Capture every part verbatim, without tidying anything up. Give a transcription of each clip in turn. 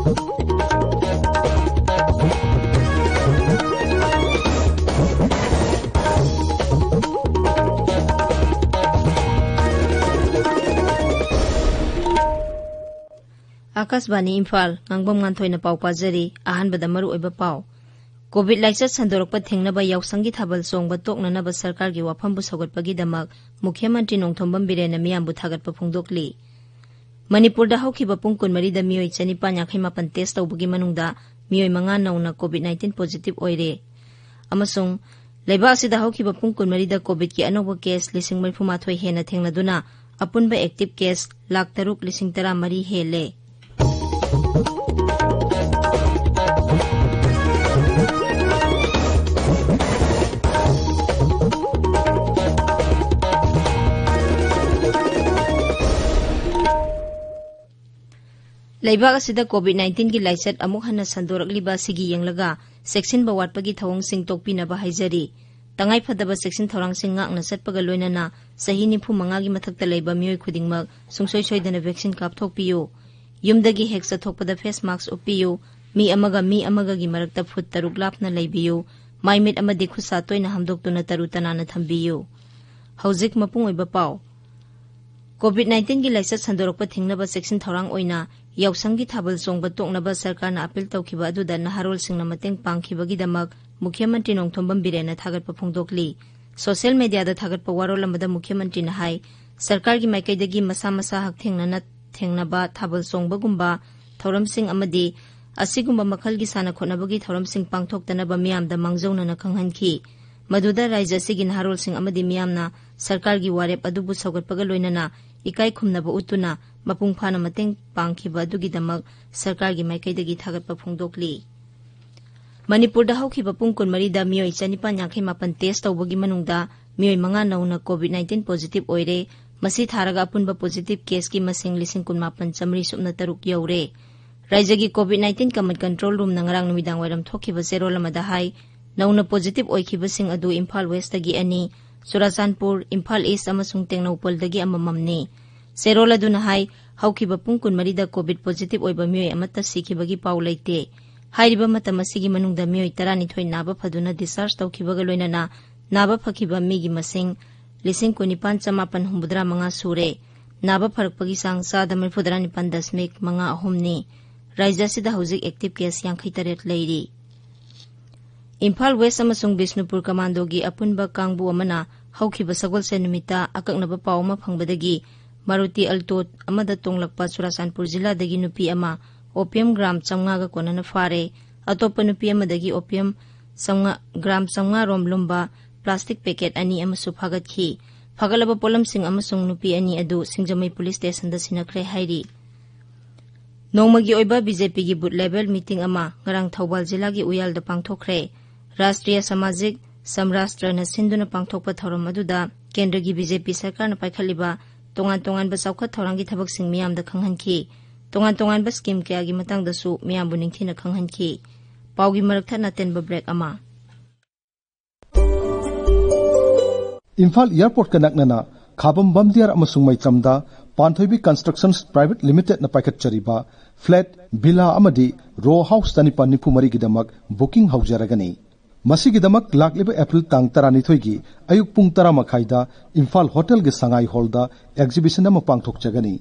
ꯑꯥꯀꯥꯁꯕꯥꯅꯤ ꯏꯝꯐꯥꯜ, ꯉꯥꯡꯕꯝ ꯉꯥꯟꯊꯣꯏꯅ ꯄꯥꯎ ꯄꯥꯖꯔꯤ꯫ ꯑꯍꯥꯟꯕꯗ ꯃꯔꯨꯑꯣꯏꯕ ꯄꯥꯎ꯫ ꯀꯣꯚꯤꯗ ꯂꯥꯏꯆꯠ ꯁꯟꯗꯣꯔꯛꯄ ꯊꯤꯡꯅꯕ ꯌꯥꯎꯁꯪꯒꯤ ꯊꯥꯕꯜ ꯆꯣꯡꯕ ꯇꯣꯛꯅꯅꯕ ꯁꯔꯀꯥꯔꯒꯤ ꯋꯥꯐꯝꯕꯨ ꯁꯧꯒꯠꯄꯒꯤꯗꯃꯛ ꯃꯨꯈ꯭ꯌ ꯃꯟꯇ꯭ꯔꯤ ꯅꯣꯡꯊꯣꯝꯕꯝ ꯕꯤꯔꯦꯟꯅ ꯃꯤꯌꯥꯝꯕꯨ ꯊꯥꯒꯠꯄ ꯐꯣꯡꯗꯣꯛꯂꯤ꯫ ꯃꯅꯤꯄꯨꯔꯗ ꯍꯧꯈꯤꯕ ꯄꯨꯡ ꯀꯨꯟꯃꯔꯤꯗ ꯃꯤꯑꯣꯏ ꯆꯅꯤꯄꯥꯟ ꯌꯥꯡꯈꯩ ꯃꯥꯄꯟ ꯇꯦꯁ ꯇꯧꯕꯒꯤ ꯃꯅꯨꯡꯗ ꯃꯤꯑꯣꯏ ꯃꯉꯥ ꯅꯧꯅ ꯀꯣꯚꯤꯗ ꯅꯥꯏꯟꯇꯤꯟ ꯄꯣꯖꯤꯇꯤꯚ ꯑꯣꯏꯔꯦ꯫ ꯑꯃꯁꯨꯡ ꯂꯩꯕꯥꯛ ꯑꯁꯤꯗ ꯍꯧꯈꯤꯕ ꯄꯨꯡ ꯀꯨꯟꯃꯔꯤꯗ ꯀꯣꯚꯤꯗꯀꯤ ꯑꯅꯧꯕ ꯀꯦꯁ ꯂꯤꯁꯤꯡ ꯃꯔꯤꯐꯨꯃꯥꯊꯣꯏ ꯍꯦꯟꯅ ꯊꯦꯡꯅꯗꯨꯅ ꯑꯄꯨꯟꯕ ꯑꯦꯛꯇꯤꯚ ꯀꯦꯁ ꯂꯥꯈ ꯇꯔꯨꯛ ꯂꯤꯁꯤꯡ ꯇꯔꯥꯃꯔꯤ ꯍꯦꯜꯂꯦ꯫ ꯂꯩꯕꯥꯛ ꯑꯁꯤꯗ ꯀꯣꯚꯤꯗ ꯅꯥꯏꯟꯇꯤꯟꯒꯤ ꯂꯥꯏꯆꯠ ꯑꯃꯨꯛ ꯍꯟꯅ ꯁꯟꯗꯣꯔꯛꯂꯤꯕ ꯑꯁꯤꯒꯤ ꯌꯦꯡꯂꯒ ꯆꯦꯛꯁꯤꯟꯕ ꯋꯥꯠꯄꯒꯤ ꯊꯧꯑꯣꯡꯁꯤꯡ ꯇꯣꯛꯄꯤꯅꯕ ꯍꯥꯏꯖꯔꯤ꯫ ꯇꯉꯥꯏꯐꯗꯕ ꯆꯦꯛꯁꯤꯟ ꯊꯧꯔꯥꯡꯁꯤꯡ ꯉꯥꯛꯅ ꯆꯠꯄꯒ ꯂꯣꯏꯅꯅ ꯆꯍꯤ ꯅꯤꯐꯨ ꯃꯉꯥꯒꯤ ꯃꯊꯛꯇ ꯂꯩꯕ ꯃꯤꯑꯣꯏ ꯈꯨꯗꯤꯡꯃꯛ ꯁꯨꯡꯁꯣꯏ ꯁꯣꯏꯗꯅ ꯚꯦꯛꯁꯤꯟ ꯀꯥꯞꯊꯣꯛꯄꯤꯌꯨ꯫ ꯌꯨꯝꯗꯒꯤ ꯍꯦꯛ ꯆꯠꯊꯣꯛꯄꯗ ꯐꯦꯁ ꯃꯥꯁꯛ ꯎꯞꯄꯤꯌꯨ꯫ ꯃꯤ ꯑꯃꯒ ꯃꯤ ꯑꯃꯒꯒꯤ ꯃꯔꯛꯇ ꯐꯨꯠ ꯇꯔꯨꯛ ꯂꯥꯞꯅ ꯂꯩꯕꯤꯌꯨ꯫ ꯃꯥꯏ ꯃꯤꯠ ꯑꯃꯗꯤ ꯈꯨꯠ ꯁꯥ ꯇꯣꯏꯅ ꯍꯥꯝꯗꯣꯛꯇꯨꯅ ꯇꯔꯨ ꯇꯅꯥꯟꯅ ꯊꯝꯕꯤꯌꯨ꯫ ꯍꯧꯖꯤꯛ ꯃꯄꯨꯡ ꯑꯣꯏꯕ ꯄꯥꯎ꯫ ꯀꯣꯚꯤꯗ ꯅꯥꯏꯟꯇꯤꯟꯒꯤ ꯂꯥꯏꯆꯠ ꯁꯟꯗꯣꯔꯛꯄ ꯊꯤꯡꯅꯕ ꯆꯦꯛꯁꯤꯟ ꯊꯧꯔꯥꯡ ꯑꯣꯏꯅ ꯌꯥꯎꯁꯪꯒꯤ ꯊꯥꯕꯜ ꯆꯣꯡꯕ ꯇꯣꯛꯅꯕ ꯁꯔꯀꯥꯔꯅ ꯑꯄꯤꯜ ꯇꯧꯈꯤꯕ ꯑꯗꯨꯗ ꯅꯍꯥꯔꯣꯜꯁꯤꯡꯅ ꯃꯇꯦꯡ ꯄꯥꯡꯈꯤꯕꯒꯤꯗꯃꯛ ꯃꯨꯈ꯭ꯌ ꯃꯟꯇ꯭ꯔꯤ ꯅꯣꯡꯊꯣꯝꯕꯝ ꯕꯤꯔꯦꯟꯅ ꯊꯥꯒꯠꯄ ꯐꯣꯡꯗꯣꯛꯂꯤ꯫ ꯁꯣꯁꯤꯌꯦꯜ ꯃꯦꯗꯤꯌꯥꯗ ꯊꯥꯒꯠꯄ ꯋꯥꯔꯣꯜ ꯑꯃꯗ ꯃꯨꯈ꯭ꯌ ꯃꯟꯇ꯭ꯔꯤꯅ ꯍꯥꯏ, ꯁꯔꯀꯥꯔꯒꯤ ꯃꯥꯏꯀꯩꯗꯒꯤ ꯃꯁꯥ ꯃꯁꯥ ꯍꯛꯊꯦꯡꯅꯅ ꯊꯦꯡꯅꯕ ꯊꯥꯕꯜ ꯆꯣꯡꯕꯒꯨꯝꯕ ꯊꯧꯔꯝꯁꯤꯡ ꯑꯃꯗꯤ ꯑꯁꯤꯒꯨꯝꯕ ꯃꯈꯜꯒꯤ ꯁꯥꯟꯅ ꯈꯣꯠꯅꯕꯒꯤ ꯊꯧꯔꯝꯁꯤꯡ ꯄꯥꯡꯊꯣꯛꯇꯅꯕ ꯃꯤꯌꯥꯝꯗ ꯃꯥꯡꯖꯧꯅꯅ ꯈꯪꯍꯟꯈꯤ꯫ ꯃꯗꯨꯗ ꯔꯥꯖ꯭ꯌ ꯑꯁꯤꯒꯤ ꯅꯍꯥꯔꯣꯜꯁꯤꯡ ꯑꯃꯗꯤ ꯃꯤꯌꯥꯝꯅ ꯁꯔꯀꯥꯔꯒꯤ ꯋꯥꯔꯦꯞ ꯑꯗꯨꯕꯨ ꯁꯧꯒꯠꯄꯒ ꯂꯣꯏꯅꯅ ꯏꯀꯥꯏ ꯈꯨꯝꯅꯕ ꯎꯠꯇꯨꯅ ꯃꯄꯨꯡ ꯐꯥꯅ ꯃꯇꯦꯡ ꯄꯥꯡꯈꯤꯕ ꯑꯗꯨꯒꯤꯗꯃꯛ ꯁꯔꯀꯥꯔꯒꯤ ꯃꯥꯏꯀꯩꯗꯒꯤ ꯊꯥꯒꯠꯄ ꯐꯣꯡꯗꯣꯛꯂꯤ꯫ ꯃꯅꯤꯄꯨꯔꯗ ꯍꯧꯈꯤꯕ ꯄꯨꯡ ꯀꯨꯟꯃꯔꯤꯗ ꯃꯤꯑꯣꯏ ꯆꯅꯤꯄꯥꯟ ꯌꯥꯡꯈꯩ ꯃꯥꯄꯟ ꯇꯦꯁ ꯇꯧꯕꯒꯤ ꯃꯅꯨꯡꯗ ꯃꯤꯑꯣꯏ ꯃꯉꯥ ꯅꯧꯅ ꯀꯣꯚꯤꯗ ꯅꯥꯏꯟꯇꯤꯟ ꯄꯣꯖꯤꯇꯤꯚ ꯑꯣꯏꯔꯦ꯫ ꯃꯁꯤ ꯊꯥꯔꯒ ꯑꯄꯨꯟꯕ ꯄꯣꯖꯤꯇꯤꯚ ꯀꯦꯁꯀꯤ ꯃꯁꯤꯡ ꯂꯤꯁꯤꯡ ꯀꯨꯟꯃꯥꯄꯟ ꯆꯥꯃꯔꯤ ꯁꯨꯞꯅ ꯇꯔꯨꯛ ꯌꯧꯔꯦ꯫ ꯔꯥꯖ꯭ꯌꯒꯤ ꯀꯣꯚꯤꯗ ꯅꯥꯏꯟꯇꯤꯟ ꯀꯃꯟ ꯀꯟꯇ꯭ꯔꯣꯜ ꯔꯨꯝꯅ ꯉꯔꯥꯡ ꯅꯨꯃꯤꯗꯥꯡ ꯋꯥꯏꯔꯝ ꯊꯣꯛꯈꯤꯕ ꯆꯦꯔꯣꯜ ꯑꯃꯗ ꯍꯥꯏ, ꯅꯧꯅ ꯄꯣꯖꯤꯇꯤꯚ ꯑꯣꯏꯈꯤꯕꯁꯤꯡ ꯑꯗꯨ ꯏꯝꯐꯥꯜ ꯋꯦꯁꯇꯒꯤ ꯑꯅꯤ, ꯆꯨꯔꯥꯆꯥꯟꯄꯨꯔ, ꯏꯝꯐꯥꯜ ꯏꯁ ꯑꯃꯁꯨꯡ ꯇꯦꯡꯅꯧꯄꯜꯗꯒꯤ ꯑꯃꯃꯝꯅꯤ꯫ ꯆꯦꯔꯣꯜ ꯑꯗꯨꯅ ꯍꯥꯏ, ꯍꯧꯈꯤꯕ ꯄꯨꯡ ꯀꯨꯟꯃꯔꯤꯗ COVID positive ꯑꯣꯏꯕ ꯃꯤꯑꯣꯏ ꯑꯃꯠꯇ ꯁꯤꯈꯤꯕꯒꯤ ꯄꯥꯎ ꯂꯩꯇꯦ꯫ ꯍꯥꯏꯔꯤꯕ ꯃꯇꯝ ꯑꯁꯤꯒꯤ ꯃꯅꯨꯡꯗ ꯃꯤꯑꯣꯏ ꯇꯔꯥꯅꯤꯊꯣꯏ ꯅꯥꯕ ꯐꯗꯨꯅ discharge ꯇꯧꯈꯤꯕꯒ ꯂꯣꯏꯅꯅ ꯅꯥꯕ ꯐꯈꯤꯕ ꯃꯤꯒꯤ ꯃꯁꯤꯡ ꯂꯤꯁꯤꯡ ꯀꯨꯟꯅꯤꯄꯥꯟ ꯆꯃꯥꯄꯟ ꯍꯨꯝꯐꯨꯇꯔꯥ ꯃꯉꯥ ꯁꯨꯔꯦ꯫ ꯅꯥꯕ ꯐꯔꯛꯄꯒꯤ ꯆꯥꯡ ꯆꯥꯗ ꯃꯔꯤꯐꯨꯇꯔꯥ ꯅꯤꯄꯥꯟ ꯗꯁꯃꯤꯛ ꯃꯉꯥ ꯑꯍꯨꯝꯅꯤ꯫ ꯔꯥꯖ꯭ꯌ ꯑꯁꯤꯗ ꯍꯧꯖꯤꯛ active case ꯌꯥꯡꯈꯩ ꯇꯔꯦꯠ ꯂꯩꯔꯤ꯫ ꯏꯝꯐꯥꯜ ꯋꯦꯁ ꯑꯃꯁꯨꯡ ꯕꯤꯁꯅꯨꯄꯨꯔ ꯀꯃꯥꯟꯗꯣꯒꯤ ꯑꯄꯨꯟꯕ ꯀꯥꯡꯕꯨ ꯑꯃꯅ ꯍꯧꯈꯤꯕ ꯁꯒꯣꯜꯁꯦꯟ ꯅꯨꯃꯤꯠꯇ ꯑꯀꯛꯅꯕ ꯄꯥꯎ ꯑꯃ ꯐꯪꯕꯗꯒꯤ ꯃꯥꯔꯨꯇꯤ ꯑꯜꯇꯣ ꯑꯃꯗ ꯇꯣꯡꯂꯛꯄ ꯆꯨꯔꯥꯆꯥꯟꯄꯨꯔ ꯖꯤꯂꯥꯗꯒꯤ ꯅꯨꯄꯤ ꯑꯃ opium gram ꯆꯥꯝꯃꯉꯥꯒ ꯀꯣꯟꯅꯅ ꯐꯥꯔꯦ꯫ ꯑꯇꯣꯞꯄ ꯅꯨꯄꯤ ꯑꯃꯗꯒꯤ opium ꯆꯥꯝꯃꯉꯥ, gram ꯆꯥꯝꯃꯉꯥ ꯔꯣꯝ ꯂꯨꯝꯕ plastic packet ꯑꯅꯤ ꯑꯃꯁꯨ ꯐꯥꯒꯠꯈꯤ꯫ ꯐꯥꯒꯠꯂꯕ ꯄꯣꯠꯂꯝꯁꯤꯡ ꯑꯃꯁꯨꯡ ꯅꯨꯄꯤ ꯑꯅꯤ ꯑꯗꯨ ꯁꯤꯡꯖꯃꯩ police stationꯗ ꯁꯤꯟꯅꯈ꯭ꯔꯦ ꯍꯥꯏꯔꯤ꯫ ꯅꯣꯡꯃꯒꯤ ꯑꯣꯏꯕ BJPꯒꯤ booth level meeting ꯑꯃ ꯉꯔꯥꯡ ꯊꯧꯕꯥꯜ ꯖꯤꯂꯥꯒꯤ ꯎꯌꯥꯜꯗ ꯄꯥꯡꯊꯣꯛꯈ꯭ꯔꯦ꯫ ꯔꯥꯁꯇ꯭ꯔꯤꯌꯥ ꯁꯃꯥꯖꯤꯛ ꯁꯝꯔꯥꯁꯇ꯭ꯔꯅ ꯁꯤꯟꯗꯨꯅ ꯄꯥꯡꯊꯣꯛꯄ ꯊꯧꯔꯝ ꯑꯗꯨꯗ ꯀꯦꯟꯗ꯭ꯔꯒꯤ BJP ꯁꯔꯀꯥꯔꯅ ꯄꯥꯏꯈꯠꯂꯤꯕ ꯇꯣꯉꯥꯟ ꯇꯣꯉꯥꯟꯕ ꯆꯥꯎꯈꯠ ꯊꯧꯔꯥꯡꯒꯤ ꯊꯕꯛꯁꯤꯡ ꯃꯤꯌꯥꯝꯗ ꯈꯪꯍꯟꯈꯤ꯫ ꯇꯣꯉꯥꯟ ꯇꯣꯉꯥꯟꯕ scheme ꯀꯌꯥꯒꯤ ꯃꯇꯥꯡꯗꯁꯨ ꯃꯤꯌꯥꯝꯕꯨ ꯅꯤꯡꯊꯤꯅ ꯈꯪꯍꯟꯈꯤ꯫ ꯄꯥꯎꯒꯤ ꯃꯔꯛ ꯊꯠꯅ ꯑꯇꯦꯟꯕ break ꯑꯃ꯫ ꯏꯝꯐꯥꯜ airportꯀ ꯅꯛꯅꯅ ꯈꯥꯕꯝ ꯕꯝꯗꯤꯌꯥꯔ ꯑꯃꯁꯨꯡ ꯃꯩꯇ꯭ꯔꯝꯗ ꯄꯥꯟꯊꯣꯏꯕꯤ Constructions Private Limitedꯅ ꯄꯥꯏꯈꯠꯆꯔꯤꯕ flat, villa ꯑꯃꯗꯤ row house ꯆꯅꯤꯄꯥꯟ ꯅꯤꯐꯨ ꯃꯔꯤꯒꯤꯗꯃꯛ booking ꯍꯧꯖꯔꯒꯅꯤ꯫ ꯃꯁꯤꯒꯤꯗꯃꯛ ꯂꯥꯛꯂꯤꯕ April ꯇꯥꯡ ꯇꯔꯥꯅꯤꯊꯣꯏꯒꯤ ꯑꯌꯨꯛ ꯄꯨꯡ ꯇꯔꯥ ꯃꯈꯥꯏꯗ ꯏꯝꯐꯥꯜ ꯍꯣꯇꯦꯜꯒꯤ ꯁꯉꯥꯏ ꯍꯣꯜꯗ exhibition ꯑꯃ ꯄꯥꯡꯊꯣꯛꯆꯒꯅꯤ꯫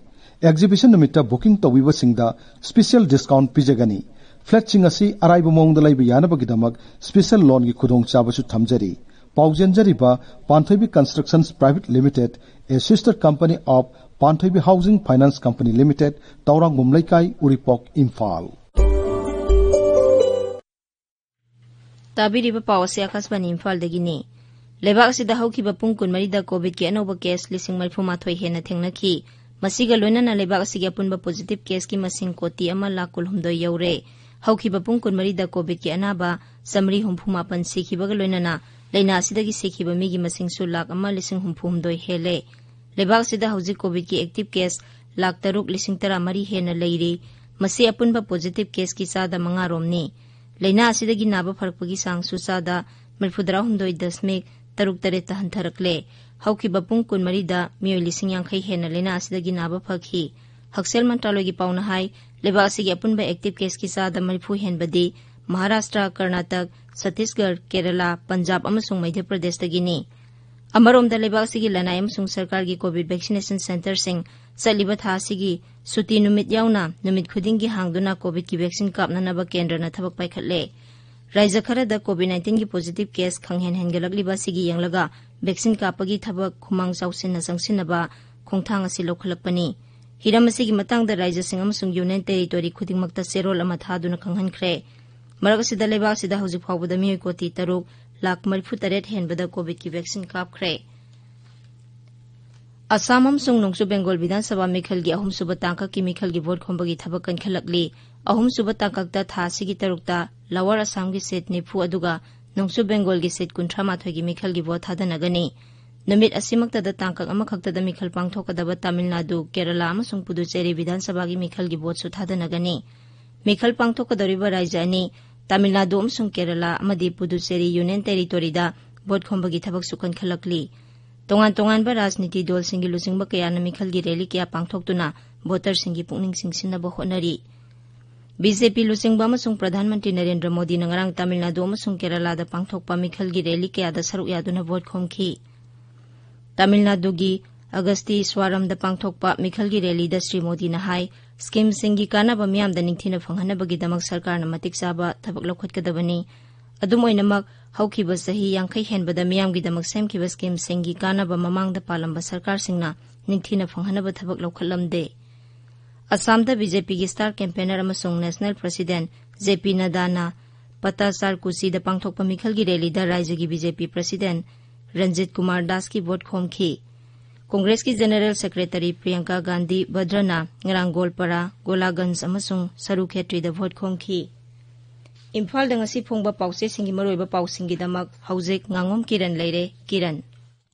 Exhibition ꯅꯨꯃꯤꯠꯇ booking ꯇꯧꯕꯤꯕꯁꯤꯡꯗ special discount ꯄꯤꯖꯒꯅꯤ꯫ Flatꯁꯤꯡ ꯑꯁꯤ ꯑꯔꯥꯏꯕ ꯃꯑꯣꯡꯗ ꯂꯩꯕ ꯌꯥꯅꯕꯒꯤꯗꯃꯛ special loanꯒꯤ ꯈꯨꯗꯣꯡꯆꯥꯕꯁꯨ ꯊꯝꯖꯔꯤ꯫ ꯄꯥꯎꯖꯦꯟꯖꯔꯤꯕ ꯄꯥꯟꯊꯣꯏꯕꯤ Constructions Private Limited, a sister company of Panthoibi Housing Finance Company Limited, Tourangbam ꯂꯩꯀꯥꯏ, ꯎꯔꯤꯄꯣꯛ, ꯏꯝꯐꯥꯜ꯫ ꯇꯥꯕꯤꯔꯤꯕ ꯄꯥꯎ ꯑꯁꯤ ꯑꯀꯥꯁꯕꯥꯅꯤ ꯏꯝꯐꯥꯜꯗꯒꯤꯅꯤ꯫ ꯂꯩꯕꯥꯛ ꯑꯁꯤꯗ ꯍꯧꯈꯤꯕ ꯄꯨꯡ ꯀꯨꯟꯃꯔꯤꯗ COVIDꯀꯤ ꯑꯅꯧꯕ case ꯂꯤꯁꯤꯡ ꯃꯔꯤꯐꯨꯃꯥꯊꯣꯏ ꯍꯦꯟꯅ ꯊꯦꯡꯅꯈꯤ꯫ ꯃꯁꯤꯒ ꯂꯣꯏꯅꯅ ꯂꯩꯕꯥꯛ ꯑꯁꯤꯒꯤ ꯑꯄꯨꯟꯕ positive caseꯀꯤ ꯃꯁꯤꯡ ꯀꯣꯇꯤ ꯑꯃ ꯂꯥꯈ ꯀꯨꯜꯍꯨꯝꯗꯣꯏ ꯌꯧꯔꯦ꯫ ꯍꯧꯈꯤꯕ ꯄꯨꯡ ꯀꯨꯟꯃꯔꯤꯗ COVIDꯀꯤ ꯑꯅꯥꯕ ꯆꯥꯃꯔꯤ ꯍꯨꯝꯐꯨꯃꯥꯄꯟ ꯁꯤꯈꯤꯕꯒ ꯂꯣꯏꯅꯅ ꯂꯩꯅꯥ ꯑꯁꯤꯗꯒꯤ ꯁꯤꯈꯤꯕ ꯃꯤꯒꯤ ꯃꯁꯤꯡꯁꯨ ꯂꯥꯈ ꯑꯃ ꯂꯤꯁꯤꯡ ꯍꯨꯝꯐꯨꯍꯨꯝꯗꯣꯏ ꯍꯦꯜꯂꯦ꯫ ꯂꯩꯕꯥꯛ ꯑꯁꯤꯗ ꯍꯧꯖꯤꯛ COVIDꯀꯤ active case ꯂꯥꯈ ꯇꯔꯨꯛ ꯂꯤꯁꯤꯡ ꯇꯔꯥꯃꯔꯤ ꯍꯦꯟꯅ ꯂꯩꯔꯤ꯫ ꯃꯁꯤ ꯑꯄꯨꯟꯕ positive caseꯀꯤ ꯆꯥꯗ ꯃꯉꯥ ꯔꯣꯝꯅꯤ꯫ ꯂꯩꯅꯥ ꯑꯁꯤꯗꯒꯤ ꯅꯥꯕ ꯐꯔꯛꯄꯒꯤ ꯆꯥꯡꯁꯨ ꯆꯥꯗ ꯃꯔꯤꯐꯨꯇꯔꯥꯍꯨꯝꯗꯣꯏ ꯗꯁꯃꯤꯛ ꯇꯔꯨꯛ ꯇꯔꯦꯠꯇ ꯍꯟꯊꯔꯛꯂꯦ꯫ ꯍꯧꯈꯤꯕ ꯄꯨꯡ ꯀꯨꯟꯃꯔꯤꯗ ꯃꯤꯑꯣꯏ ꯂꯤꯁꯤꯡ ꯌꯥꯡꯈꯩ ꯍꯦꯟꯅ ꯂꯥꯏꯅꯥ ꯑꯁꯤꯗꯒꯤ ꯅꯥꯕ ꯐꯈꯤ꯫ ꯍꯛꯁꯦꯜ ꯃꯟꯇ꯭ꯔꯥꯂꯣꯏꯒꯤ ꯄꯥꯎꯅ ꯍꯥꯏ, ꯂꯩꯕꯥꯛ ꯑꯁꯤꯒꯤ ꯑꯄꯨꯟꯕ active caseꯀꯤ ꯆꯥꯗ ꯃꯔꯤꯐꯨ ꯍꯦꯟꯕꯗꯤ ꯃꯍꯥꯔꯥꯁꯇ꯭ꯔ, ꯀꯔꯅꯥꯇꯛ, ꯆꯇꯤꯁꯒꯔ, ꯀꯦꯔꯂꯥ, ꯄꯟꯖꯥꯕ ꯑꯃꯁꯨꯡ ꯃꯙ꯭ꯌ ꯄ꯭ꯔꯗꯦꯁꯇꯒꯤꯅꯤ꯫ ꯑꯃꯔꯣꯝꯗ, ꯂꯩꯕꯥꯛ ꯑꯁꯤꯒꯤ ꯂꯅꯥꯏ ꯑꯃꯁꯨꯡ ꯁꯔꯀꯥꯔꯒꯤ COVID vaccination centreꯁꯤꯡ ꯆꯠꯂꯤꯕ ꯊꯥ ꯑꯁꯤꯒꯤ ꯁꯨꯇꯤ ꯅꯨꯃꯤꯠ ꯌꯥꯎꯅ ꯅꯨꯃꯤꯠ ꯈꯨꯗꯤꯡꯒꯤ ꯍꯥꯡꯗꯨꯅ COVID-ꯀꯤ vaccine ꯀꯥꯞꯅꯅꯕ ꯀꯦꯟꯗ꯭ꯔꯅ ꯊꯕꯛ ꯄꯥꯏꯈꯠꯂꯦ꯫ ꯔꯥꯏꯖ꯭ꯌ ꯈꯔꯗ COVID nineteenꯒꯤ positive case ꯈꯪꯍꯦꯟ ꯍꯦꯟꯒꯠꯂꯛꯂꯤꯕ ꯑꯁꯤꯒꯤ ꯌꯦꯡꯂꯒ vaccine ꯀꯥꯞꯄꯒꯤ ꯊꯕꯛ ꯈꯨꯃꯥꯡ ꯆꯥꯎꯁꯤꯟꯅ ꯆꯪꯁꯤꯟꯅꯕ ꯈꯣꯡꯊꯥꯡ ꯑꯁꯤ ꯂꯧꯈꯠꯂꯛꯄꯅꯤ꯫ ꯍꯤꯔꯝ ꯑꯁꯤꯒꯤ ꯃꯇꯥꯡꯗ ꯔꯥꯏꯖ꯭ꯌꯁꯤꯡ ꯑꯃꯁꯨꯡ Union Territory ꯈꯨꯗꯤꯡꯃꯛꯇ ꯆꯦꯔꯣꯜ ꯑꯃ ꯊꯥꯗꯨꯅ ꯈꯪꯍꯟꯈ꯭ꯔꯦ꯫ ꯃꯔꯛ ꯑꯁꯤꯗ, ꯂꯩꯕꯥꯛ ꯑꯁꯤꯗ ꯍꯧꯖꯤꯛ ꯐꯥꯎꯕꯗ ꯃꯤꯑꯣꯏ ꯀꯣꯇꯤ ꯇꯔꯨꯛ ꯂꯥꯈ ꯃꯔꯤꯐꯨ ꯇꯔꯦꯠ ꯍꯦꯟꯕꯗ COVID-ꯀꯤ vaccine ꯀꯥꯞꯈ꯭ꯔꯦ꯫ ꯑꯁꯥꯝ ꯑꯃꯁꯨꯡ ꯅꯣꯡꯆꯨꯞ ꯕꯦꯡꯒꯣꯜ ꯕꯤꯙꯥꯟ ꯁꯚꯥ ꯃꯤꯈꯜꯒꯤ ꯑꯍꯨꯝꯁꯨꯕ ꯇꯥꯡꯀꯛꯀꯤ ꯃꯤꯈꯜꯒꯤ ꯚꯣꯠ ꯈꯣꯝꯕꯒꯤ ꯊꯕꯛ ꯀꯟꯈꯠꯂꯛꯂꯤ꯫ ꯑꯍꯨꯝꯁꯨꯕ ꯇꯥꯡꯀꯛꯇ ꯊꯥ ꯑꯁꯤꯒꯤ ꯇꯔꯨꯛꯇ Lower Assamꯒꯤ seat ꯅꯤꯐꯨ ꯑꯗꯨꯒ ꯅꯣꯡꯆꯨꯞ ꯕꯦꯡꯒꯣꯜꯒꯤ seat ꯀꯨꯟꯊ꯭ꯔꯥ ꯃꯥꯊꯣꯏꯒꯤ ꯃꯤꯈꯜꯒꯤ ꯚꯣꯠ ꯊꯥꯗꯅꯒꯅꯤ꯫ ꯅꯨꯃꯤꯠ ꯑꯁꯤꯃꯛꯇꯗ ꯇꯥꯡꯀꯛ ꯑꯃꯈꯛꯇꯗ ꯃꯤꯈꯜ ꯄꯥꯡꯊꯣꯛꯀꯗꯕ ꯇꯥꯃꯤꯜ ꯅꯥꯗꯨ, ꯀꯦꯔꯂꯥ ꯑꯃꯁꯨꯡ ꯄꯨꯗꯨꯆꯦꯔꯤ ꯕꯤꯙꯥꯟ ꯁꯚꯥꯒꯤ ꯃꯤꯈꯜꯒꯤ ꯚꯣꯠꯁꯨ ꯊꯥꯗꯅꯒꯅꯤ꯫ ꯃꯤꯈꯜ ꯄꯥꯡꯊꯣꯛꯀꯗꯧꯔꯤꯕ ꯔꯥꯏꯖ꯭ꯌ ꯑꯅꯤ, ꯇꯥꯃꯤꯜ ꯅꯥꯗꯨ ꯑꯃꯁꯨꯡ ꯀꯦꯔꯂꯥ ꯑꯃꯗꯤ ꯄꯨꯗꯨꯆꯦꯔꯤ Union Territoryꯗ ꯚꯣꯠ ꯈꯣꯝꯕꯒꯤ ꯊꯕꯛꯁꯨ ꯀꯟꯈꯠꯂꯛꯂꯤ꯫ ꯇꯣꯉꯥꯟ ꯇꯣꯉꯥꯟꯕ ꯔꯥꯖꯅꯤꯇꯤ ꯗꯜꯁꯤꯡꯒꯤ ꯂꯨꯆꯤꯡꯕ ꯀꯌꯥꯅ ꯃꯤꯈꯜꯒꯤ rally ꯀꯌꯥ ꯄꯥꯡꯊꯣꯛꯇꯨꯅ voterꯁꯤꯡꯒꯤ ꯄꯨꯛꯅꯤꯡ ꯆꯤꯡꯁꯤꯟꯅꯕ ꯍꯣꯠꯅꯔꯤ꯫ BJP ꯂꯨꯆꯤꯡꯕ ꯑꯃꯁꯨꯡ ꯄ꯭ꯔꯙꯥꯟ ꯃꯟꯇ꯭ꯔꯤ ꯅꯔꯦꯟꯗ꯭ꯔ ꯃꯣꯗꯤꯅ ꯉꯔꯥꯡ ꯇꯥꯃꯤꯜ ꯅꯥꯗꯨ ꯑꯃꯁꯨꯡ ꯀꯦꯔꯂꯥꯗ ꯄꯥꯡꯊꯣꯛꯄ ꯃꯤꯈꯜꯒꯤ rally ꯀꯌꯥꯗ ꯁꯔꯨꯛ ꯌꯥꯗꯨꯅ ꯚꯣꯠ ꯈꯣꯝꯈꯤ꯫ ꯇꯥꯃꯤꯜ ꯅꯥꯗꯨꯒꯤ ꯑꯒꯁꯇꯤ ꯁ꯭ꯋꯥꯔꯝꯗ ꯄꯥꯡꯊꯣꯛꯄ ꯃꯤꯈꯜꯒꯤ rallyꯗ ꯁ꯭ꯔꯤ ꯃꯣꯗꯤꯅ ꯍꯥꯏ, schemeꯁꯤꯡꯒꯤ ꯀꯥꯟꯅꯕ ꯃꯤꯌꯥꯝꯗ ꯅꯤꯡꯊꯤꯅ ꯐꯪꯍꯟꯅꯕꯒꯤꯗꯃꯛ ꯁꯔꯀꯥꯔꯅ ꯃꯇꯤꯛ ꯆꯥꯕ ꯊꯕꯛ ꯂꯧꯈꯠꯀꯗꯕꯅꯤ꯫ ꯑꯗꯨꯝ ꯑꯣꯏꯅꯃꯛ, ꯍꯧꯈꯤꯕ ꯆꯍꯤ ꯌꯥꯡꯈꯩ ꯍꯦꯟꯕꯗ ꯃꯤꯌꯥꯝꯒꯤꯗꯃꯛ ꯁꯦꯝꯈꯤꯕ schemeꯁꯤꯡꯒꯤ ꯀꯥꯟꯅꯕ ꯃꯃꯥꯡꯗ ꯄꯥꯜꯂꯝꯕ ꯁꯔꯀꯥꯔꯁꯤꯡꯅ ꯅꯤꯡꯊꯤꯅ ꯐꯪꯍꯟꯅꯕ ꯊꯕꯛ ꯂꯧꯈꯠꯂꯝꯗꯦ꯫ ꯑꯁꯥꯝꯗ BJPꯒꯤ star campaigner ꯑꯃꯁꯨꯡ National President JP ꯅꯗꯥꯅ ꯄꯇꯥꯆꯥꯔ ꯀꯨꯆꯤꯗ ꯄꯥꯡꯊꯣꯛꯄ ꯃꯤꯈꯜꯒꯤ rallyꯗ ꯔꯥꯏꯖ꯭ꯌꯒꯤ BJP President ꯔꯟꯖꯤꯠ ꯀꯨꯃꯥꯔ ꯗꯥꯁꯀꯤ ꯚꯣꯠ ꯈꯣꯝꯈꯤ꯫ ꯀꯣꯡꯒ꯭ꯔꯦꯁꯀꯤ General Secretary ꯄ꯭ꯔꯤꯌꯪꯀꯥ ꯒꯥꯟꯙꯤ ꯚꯗ꯭ꯔꯅ ꯉꯔꯥꯡ ꯒꯣꯜꯄꯥꯔꯥ, ꯒꯣꯂꯥꯒꯟꯖ ꯑꯃꯁꯨꯡ ꯁꯔꯨ ꯈꯦꯇ꯭ꯔꯤꯗ ꯚꯣꯠ ꯈꯣꯝꯈꯤ꯫ ꯏꯝꯐꯥꯜꯗ ꯉꯁꯤ ꯐꯣꯡꯕ ꯄꯥꯎꯆꯦꯁꯤꯡꯒꯤ ꯃꯔꯨꯑꯣꯏꯕ ꯄꯥꯎꯁꯤꯡꯒꯤꯗꯃꯛ ꯍꯧꯖꯤꯛ ꯉꯥꯉꯣꯝ ꯀꯤꯔꯟ ꯂꯩꯔꯦ꯫ ꯀꯤꯔꯟ꯫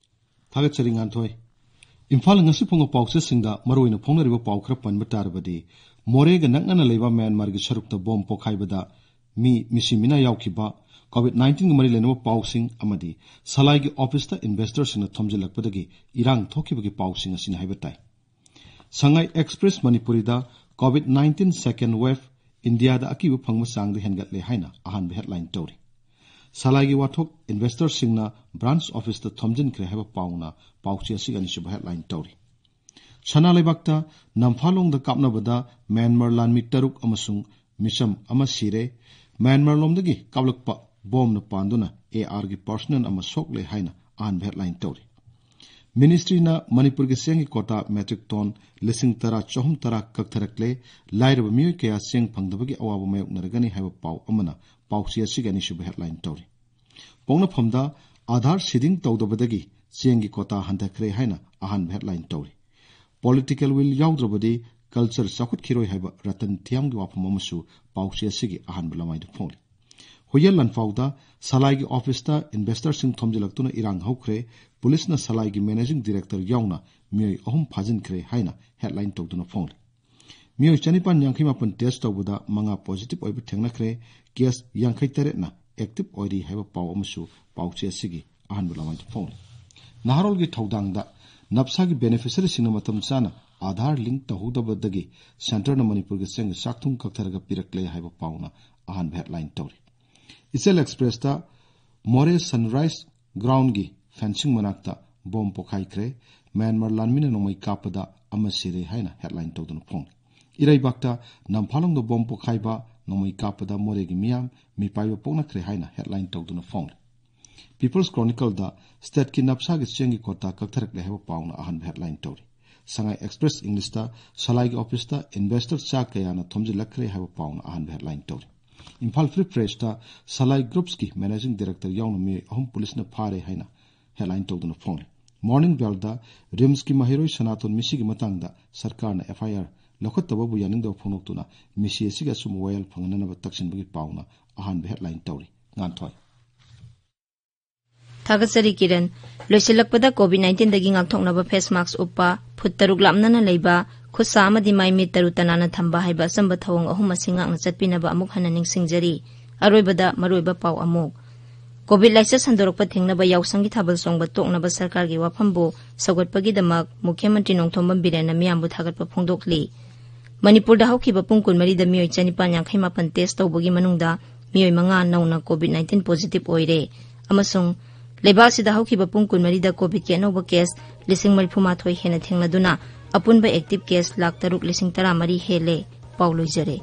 ꯊꯥꯒꯠꯆꯔꯤ, ꯉꯥꯟꯊꯣꯏ꯫ ꯏꯝꯐꯥꯜ ꯉꯁꯤ ꯐꯣꯡꯕ ꯄꯥꯎꯆꯦꯁꯤꯡꯗ ꯃꯔꯨꯑꯣꯏꯅ ꯐꯣꯡꯅꯔꯤꯕ ꯄꯥꯎ ꯈꯔ ꯄꯟꯕ ꯇꯥꯔꯕꯗꯤ, ꯃꯣꯔꯦꯒ ꯅꯛꯅꯅ ꯂꯩꯕ ꯃ꯭ꯌꯥꯟꯃꯥꯔꯒꯤ ꯁꯔꯨꯛꯇ ꯕꯣꯝ ꯄꯣꯈꯥꯏꯕꯗ ꯃꯤ ꯃꯤꯁꯤ ꯃꯤꯅꯥ ꯌꯥꯎꯈꯤꯕ, COVID nineteen ꯒ ꯃꯔꯤ ꯂꯩꯅꯕ ꯄꯥꯎꯁꯤꯡ ꯑꯃꯗꯤ ꯁꯂꯥꯏꯒꯤ ꯑꯣꯐꯤꯁꯇ ꯏꯟꯚꯦꯁꯇꯔꯁꯤꯡꯅ ꯊꯣꯝꯖꯤꯜꯂꯛꯄꯗꯒꯤ ꯏꯔꯥꯡ ꯊꯣꯛꯈꯤꯕꯒꯤ ꯄꯥꯎꯁꯤꯡ ꯑꯁꯤꯅꯤ ꯍꯥꯏꯕ ꯇꯥꯏ꯫ ꯁꯉꯥꯏ ꯑꯦꯛꯁꯄ꯭ꯔꯦꯁ ꯃꯅꯤꯄꯨꯔꯤꯗ COVID nineteen second wave, ꯏꯟꯗꯤꯌꯥꯗ ꯑꯀꯤꯕ ꯐꯪꯕ ꯆꯥꯡꯗ ꯍꯦꯟꯒꯠꯂꯦ ꯍꯥꯏꯅ ꯑꯍꯥꯟꯕ ꯍꯦꯗꯂꯥꯏꯟ ꯇꯧꯔꯤ꯫ ꯁꯂꯥꯏꯒꯤ ꯋꯥꯊꯣꯛ ꯏꯟꯚꯦꯁꯇꯔꯁꯤꯡꯅ ꯕ꯭ꯔꯥꯟꯆ ꯑꯣꯐꯤꯁꯇ ꯊꯣꯝꯖꯤꯟꯈ꯭ꯔꯦ ꯍꯥꯏꯕ ꯄꯥꯎꯅ ꯄꯥꯎꯆꯦ ꯑꯁꯤꯒꯤ ꯑꯅꯤꯁꯨꯕ ꯍꯦꯗꯂꯥꯏꯟ ꯇꯧꯔꯤ꯫ ꯁꯅꯥ ꯂꯩꯕꯥꯛꯇ ꯅꯝꯐꯥꯂꯣꯡꯗ ꯀꯥꯞꯅꯕꯗ ꯃ꯭ꯌꯥꯟꯃꯥꯔ ꯂꯥꯟꯃꯤ ꯇꯔꯨꯛ ꯑꯃꯁꯨꯡ ꯃꯤꯆꯝ ꯑꯃ ꯁꯤꯔꯦ꯫ ꯃ꯭ꯌꯥꯟꯃꯥꯔ ꯂꯣꯝꯗꯒꯤ ꯀꯥꯞꯂꯛꯄ ꯕꯣꯝꯅ ꯄꯥꯟꯗꯨꯅ AR ꯒꯤ ꯄꯔꯁꯅꯦꯜ ꯑꯃ ꯁꯣꯛꯂꯦ ꯍꯥꯏꯅ ꯑꯍꯥꯟꯕ ꯍꯦꯗꯂꯥꯏꯟ ꯇꯧꯔꯤ꯫ ꯃꯤꯅꯤꯁꯇ꯭ꯔꯤꯅ ꯃꯅꯤꯄꯨꯔꯒꯤ ꯆꯦꯡꯒꯤ ꯀꯣꯇꯥ ꯃꯦꯇ꯭ꯔꯤꯛ ꯇꯣꯟ ꯂꯤꯁꯤꯡ ꯇꯔꯥ ꯆꯍꯨꯝ ꯇꯔꯥ ꯀꯛꯊꯔꯛꯂꯦ꯫ ꯂꯥꯏꯔꯕ ꯃꯤꯑꯣꯏ ꯀꯌꯥ ꯆꯦꯡ ꯐꯪꯗꯕꯒꯤ ꯑꯋꯥꯕ ꯃꯥꯌꯣꯛꯅꯔꯒꯅꯤ ꯍꯥꯏꯕ ꯄꯥꯎ ꯑꯃꯅ ꯄꯥꯎꯆꯦ ꯑꯁꯤꯒꯤ ꯑꯅꯤꯁꯨꯕ ꯍꯦꯗꯂꯥꯏꯟ ꯇꯧꯔꯤ꯫ ꯄꯣꯛꯅꯐꯝꯗ ꯑꯥꯙꯥꯔ ꯁꯤꯗꯤꯡ ꯇꯧꯗꯕꯗꯒꯤ ꯆꯦꯡꯒꯤ ꯀꯣꯇꯥ ꯍꯟꯊꯈ꯭ꯔꯦ ꯍꯥꯏꯅ ꯑꯍꯥꯟꯕ ꯍꯦꯗꯂꯥꯏꯟ ꯇꯧꯔꯤ꯫ ꯄꯣꯂꯤꯇꯤꯀꯦꯜ ꯋꯤꯜ ꯌꯥꯎꯗ꯭ꯔꯕꯗꯤ ꯀꯜꯆꯔ ꯆꯥꯎꯈꯠꯈꯤꯔꯣꯏ ꯍꯥꯏꯕ ꯔꯇꯟ ꯊꯤꯌꯥꯝꯒꯤ ꯋꯥꯐꯝ ꯑꯃꯁꯨ ꯄꯥꯎꯆꯦ ꯑꯁꯤꯒꯤ ꯑꯍꯥꯟꯕ ꯂꯃꯥꯏꯗ ꯐꯣꯡꯂꯤ꯫ ꯍꯨꯌꯦꯟ ꯂꯥꯟꯐꯥꯎꯗ ꯁꯂꯥꯏꯒꯤ ꯑꯣꯐꯤꯁꯇ ꯏꯟꯚꯦꯁꯇꯔꯁꯤꯡ ꯊꯣꯝꯖꯤꯜꯂꯛꯇꯨꯅ ꯏꯔꯥꯡ ꯍꯧꯈ꯭ꯔꯦ꯫ ꯄꯨꯂꯤꯁꯅ ꯁꯂꯥꯏꯒꯤ ꯃꯦꯅꯦꯖꯤꯡ ꯗꯤꯔꯦꯛꯇꯔ ꯌꯥꯎꯅ ꯃꯤꯑꯣꯏ ꯑꯍꯨꯝ ꯐꯥꯖꯤꯟꯈ꯭ꯔꯦ ꯍꯥꯏꯅ ꯍꯦꯗꯂꯥꯏꯟ ꯇꯧꯗꯨꯅ ꯐꯣꯡꯂꯤ꯫ ꯃꯤꯑꯣꯏ ꯆꯅꯤꯄꯥꯟ ꯌꯥꯡꯈꯩ ꯃꯥꯄꯟ ꯇꯦꯁ ꯇꯧꯕꯗ ꯃꯉꯥ ꯄꯣꯖꯤꯇꯤꯚ ꯑꯣꯏꯕ ꯊꯦꯡꯅꯈ꯭ꯔꯦ꯫ ꯀꯦꯁ ꯌꯥꯡꯈꯩ ꯇꯔꯦꯠꯅ ꯑꯦꯛꯇꯤꯚ ꯑꯣꯏꯔꯤ ꯍꯥꯏꯕ ꯄꯥꯎ ꯑꯃꯁꯨ ꯄꯥꯎꯆꯦ ꯑꯁꯤꯒꯤ ꯑꯍꯥꯟꯕ ꯂꯃꯥꯏꯗ ꯐꯣꯡꯂꯤ꯫ ꯅꯍꯥꯔꯣꯜꯒꯤ ꯊꯧꯗꯥꯡꯗ ꯅꯞꯁꯥꯒꯤ ꯕꯦꯅꯤꯐꯤꯁꯔꯤꯁꯤꯡꯅ ꯃꯇꯝ ꯆꯥꯅ ꯑꯥꯙꯥꯔ ꯂꯤꯡ ꯇꯧꯍꯧꯗꯕꯗꯒꯤ ꯁꯦꯟꯇꯔꯅ ꯃꯅꯤꯄꯨꯔꯒꯤ ꯆꯦꯡꯒꯤ ꯆꯥꯛꯊꯨꯝ ꯀꯛꯊꯔꯒ ꯄꯤꯔꯛꯂꯦ ꯍꯥꯏꯕ ꯄꯥꯎꯅ ꯑꯍꯥꯟꯕ ꯍꯦꯗꯂꯥꯏꯟ ꯇꯧꯔꯤ꯫ ꯏꯆꯦꯜ ꯑꯦꯛꯁꯄ꯭ꯔꯦꯁꯇ ꯃꯣꯔꯦ ꯁꯟꯔꯥꯏꯁ ꯒ꯭ꯔꯥꯎꯟꯒꯤ ꯐꯦꯟꯁꯤꯡ ꯃꯅꯥꯛꯇ ꯕꯣꯝ ꯄꯣꯈꯥꯏꯈ꯭ꯔꯦ꯫ ꯃ꯭ꯌꯥꯟꯃꯥꯔ ꯂꯥꯟꯃꯤꯅ ꯅꯣꯡꯃꯩ ꯀꯥꯞꯄꯗ ꯑꯃ ꯁꯤꯔꯦ ꯍꯥꯏꯅ ꯍꯦꯗꯂꯥꯏꯟ ꯇꯧꯗꯨꯅ ꯐꯣꯡꯂꯤ꯫ ꯏꯔꯩꯕꯥꯛꯇ ꯅꯝꯐꯥꯂꯣꯡꯗ ꯕꯣꯝ ꯄꯣꯈꯥꯏꯕ, ꯅꯣꯡꯃꯩ ꯀꯥꯞꯄꯗ ꯃꯣꯔꯦꯒꯤ ꯃꯤꯌꯥꯝ ꯃꯤꯄꯥꯏꯕ ꯄꯣꯛꯅꯈ꯭ꯔꯦ ꯍꯥꯏꯅ ꯍꯦꯗꯂꯥꯏꯟ ꯇꯧꯗꯨꯅ ꯐꯣꯡꯂꯤ꯫ ꯄꯤꯄꯜꯁ ꯀ꯭ꯔꯣꯅꯤꯀꯜꯗ ꯁ꯭ꯇꯦꯠꯀꯤ ꯅꯞꯁꯥꯒꯤ ꯆꯦꯡꯒꯤ ꯀꯣꯇꯥ ꯀꯛꯊꯔꯛꯂꯦ ꯍꯥꯏꯕ ꯄꯥꯎꯅ ꯑꯍꯥꯟꯕ ꯍꯦꯗꯂꯥꯏꯟ ꯇꯧꯔꯤ꯫ ꯁꯉꯥꯏ ꯑꯦꯛꯁꯄ꯭ꯔꯦꯁ ꯏꯪꯂꯤꯁꯇ ꯁꯂꯥꯏꯒꯤ ꯑꯣꯐꯤꯁꯇ ꯏꯟꯚꯦꯁꯇꯔ ꯆꯥ ꯀꯌꯥꯅ ꯊꯣꯝꯖꯤꯜꯂꯛꯈ꯭ꯔꯦ ꯍꯥꯏꯕ ꯄꯥꯎꯅ ꯑꯍꯥꯟꯕ ꯍꯦꯗꯂꯥꯏꯟ ꯇꯧꯔꯤ꯫ ꯏꯝꯐꯥꯜ ꯐ꯭ꯔꯤ ꯄ꯭ꯔꯦꯁꯇ ꯁꯂꯥꯏ ꯒ꯭ꯔꯨꯞꯁꯀꯤ ꯃꯦꯅꯦꯖꯤꯡ ꯗꯤꯔꯦꯛꯇꯔ ꯌꯥꯎꯅ ꯃꯤꯑꯣꯏ ꯑꯍꯨꯝ ꯄꯨꯂꯤꯁꯅ ꯐꯥꯔꯦ ꯍꯥꯏꯅ ꯍꯦꯗꯂꯥꯏꯟ ꯇꯧꯗꯨꯅ ꯐꯣꯡꯂꯤ꯫ ꯃꯣꯔꯅꯤꯡ ꯕꯦꯜꯗ ꯔꯤꯝꯁꯀꯤ ꯃꯍꯩꯔꯣꯏ ꯁꯅꯥꯇꯣꯟ ꯃꯤꯁꯤꯒꯤ ꯃꯇꯥꯡꯗ ꯁꯔꯀꯥꯔꯅ FIR ꯂꯧꯈꯠꯇꯕꯕꯨ ꯌꯥꯅꯤꯡꯗꯕ ꯐꯣꯡꯗꯣꯛꯇꯨꯅ ꯃꯤꯁꯤ ꯑꯁꯤꯒꯤ ꯑꯆꯨꯝꯕ ꯋꯥꯌꯦꯜ ꯐꯪꯍꯟꯅꯅꯕ ꯇꯛꯁꯤꯟꯕꯒꯤ ꯄꯥꯎꯅ ꯑꯍꯥꯟꯕ ꯍꯦꯗꯂꯥꯏꯟ ꯇꯧꯔꯤ꯫ ꯉꯥꯟꯊꯣꯏ꯫ ꯊꯥꯒꯠꯆꯔꯤ ꯀꯤꯔꯟ꯫ ꯂꯣꯏꯁꯤꯜꯂꯛꯄꯗ COVID nineteen ꯗꯒꯤ ꯉꯥꯛꯊꯣꯛꯅꯕ ꯐꯦꯁ ꯃꯥꯛꯁ ꯎꯞꯄ, ꯐꯨꯠ ꯇꯔꯨꯛ ꯂꯥꯞꯅꯅ ꯂꯩꯕ, ꯈꯨꯠ ꯁꯥ ꯑꯃꯗꯤ ꯃꯥꯏ ꯃꯤꯠ ꯇꯔꯨ ꯇꯅꯥꯟꯅ ꯊꯝꯕ ꯍꯥꯏꯕ ꯑꯆꯝꯕ ꯊꯧꯑꯣꯡ ꯑꯍꯨꯝ ꯑꯁꯤ ꯉꯥꯛꯅ ꯆꯠꯄꯤꯅꯕ ꯑꯃꯨꯛ ꯍꯟꯅ ꯅꯤꯡꯁꯤꯡꯖꯔꯤ꯫ ꯑꯔꯣꯏꯕꯗ ꯃꯔꯨꯑꯣꯏꯕ ꯄꯥꯎ ꯑꯃꯨꯛ꯫ ꯀꯣꯚꯤꯗ ꯂꯥꯏꯆꯠ ꯁꯟꯗꯣꯔꯛꯄ ꯊꯤꯡꯅꯕ ꯌꯥꯎꯁꯪꯒꯤ ꯊꯥꯕꯜ ꯆꯣꯡꯕ ꯇꯣꯛꯅꯕ ꯁꯔꯀꯥꯔꯒꯤ ꯋꯥꯐꯝꯕꯨ ꯁꯧꯒꯠꯄꯒꯤꯗꯃꯛ ꯃꯨꯈ꯭ꯌ ꯃꯟꯇ꯭ꯔꯤ ꯅꯣꯡꯊꯣꯝꯕꯝ ꯕꯤꯔꯦꯟꯅ ꯃꯤꯌꯥꯝꯕꯨ ꯊꯥꯒꯠꯄ ꯐꯣꯡꯗꯣꯛꯂꯤ꯫ ꯃꯅꯤꯄꯨꯔꯗ ꯍꯧꯈꯤꯕ ꯄꯨꯡ ꯀꯨꯟꯃꯔꯤꯗ ꯃꯤꯑꯣꯏ ꯆꯅꯤꯄꯥꯟ ꯌꯥꯡꯈꯩ ꯃꯥꯄꯟ ꯇꯦꯁ ꯇꯧꯕꯒꯤ ꯃꯅꯨꯡꯗ ꯃꯤꯑꯣꯏ ꯃꯉꯥ ꯅꯧꯅ ꯀꯣꯚꯤꯗ ꯅꯥꯏꯟꯇꯤꯟ ꯄꯣꯖꯤꯇꯤꯚ ꯑꯣꯏꯔꯦ ꯑꯃꯁꯨꯡ ꯂꯩꯕꯥꯛ ꯑꯁꯤꯗ ꯍꯧꯈꯤꯕ ꯄꯨꯡ ꯀꯨꯟꯃꯔꯤꯗ ꯀꯣꯚꯤꯗꯀꯤ ꯑꯅꯧꯕ ꯀꯦꯁ ꯂꯤꯁꯤꯡ ꯃꯔꯤꯐꯨ ꯃꯥꯊꯣꯏ ꯍꯦꯟꯅ ꯊꯦꯡꯅꯗꯨꯅ ꯑꯄꯨꯟꯕ ꯑꯦꯛꯇꯤꯚ ꯀꯦꯁ ꯂꯥꯈ ꯇꯔꯨꯛ ꯂꯤꯁꯤꯡ ꯇꯔꯥꯃꯔꯤ ꯍꯦꯜꯂꯦ꯫ ꯄꯥꯎ ꯂꯣꯏꯖꯔꯦ꯫